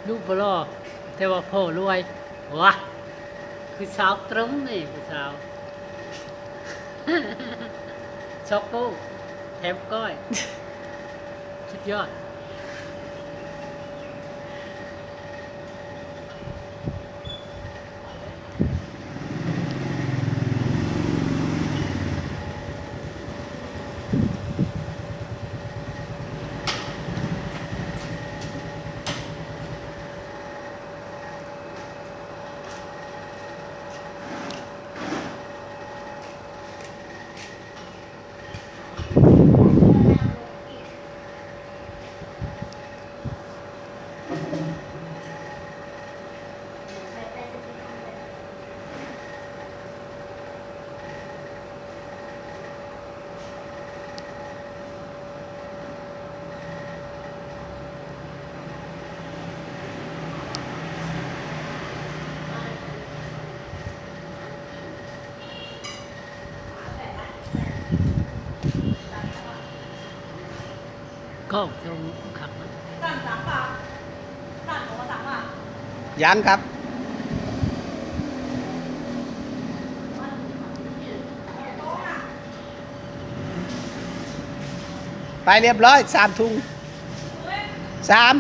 ລູກບໍ່ຫຼໍ່ ແຕ່ວ່າພໍ່ລວຍ. ວະ ຄືສາວຕຣົງນີ້ ຜູ້ສາວ ຊອກໂປ້ ແຖມກ້ອຍ ສຸດຍອດ. ກ້ອງເຈົ້າຄັກນະ. ຍັງຄັບ ໄປລຽບຮ້ອຍ ສາມຖົງ ສາມ.